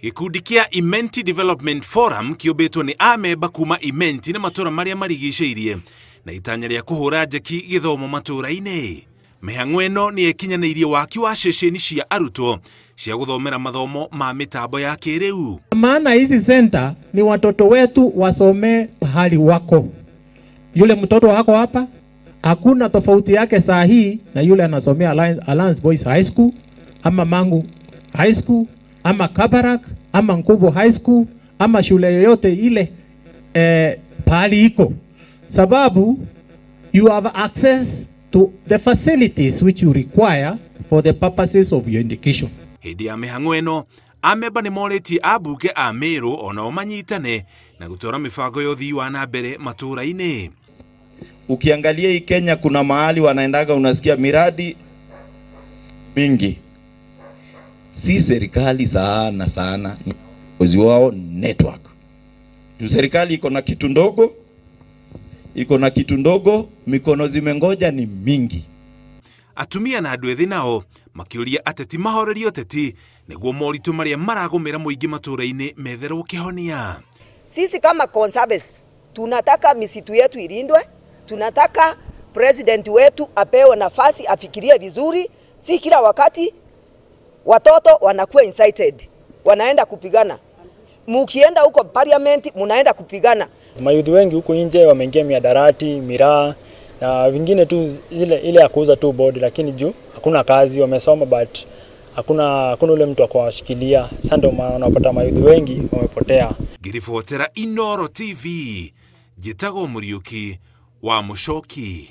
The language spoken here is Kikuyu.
Gikundi kia Imenti Development Forum kĩũmbĩtwo nĩ amemba kuma Imenti na matũra marĩa marigicĩirie na itanya rĩa kũhũra njeki gĩthomo matũra-inĩ. Mĩhang'o ĩno nĩ ĩkinyanĩirie waki wa ceceni cia arutwo cia gũthomera mathomo ma mĩtambo ya kĩrĩu. Maana hizi center ni watoto wetu wasome pahali wako. Yule mtoto wako hapa hakuna tofauti yake saa hii na yule anasomea Alliance Boys High School ama Mangu High School ama Kabarak ama Nkubo High School ama shule yoyote ile pahali iko. Sababu you have access to the facilities which you require for the purposes of your education. Hĩndĩ ya mĩhang'o ĩno amemba nĩ morĩtie ambunge a Meru onao manyitane na gũtwara mĩbango ya ũthii wa na mbere matũra-inĩ. Ukiangalia hii Kenya kuna mahali wanaendaga unasikia miradi mingi. Si serikali sana sana ni wao network. Juu serikali iko na kitu ndogo, iko na kitu ndogo, mikono zimengoja ni mingi. Atumia na andũ ethĩ nao makĩũria ateti mahorerie ũteti nĩguo moritũ marĩa maragũmĩra mũingĩ matũra-inĩ metherwo kĩhonia. Sisi kama conservatives tunataka misitu yetu ilindwe, tunataka president wetu apewe nafasi afikirie vizuri, si kila wakati watoto wanakuwa incited, wanaenda kupigana. Mukienda huko parliament munaenda kupigana. Mayuthi wengi huko nje wameingia miadarati, miraa na vingine tu ile ya kuuza tu body, lakini juu hakuna kazi, wamesoma but hakuna ule mtu akawashikilia. Sasa ndio maana unapata mayuthi wengi wamepotea. Ngiribotera Inooro TV, njĩtagwo Mũriũki wa Mũcoki.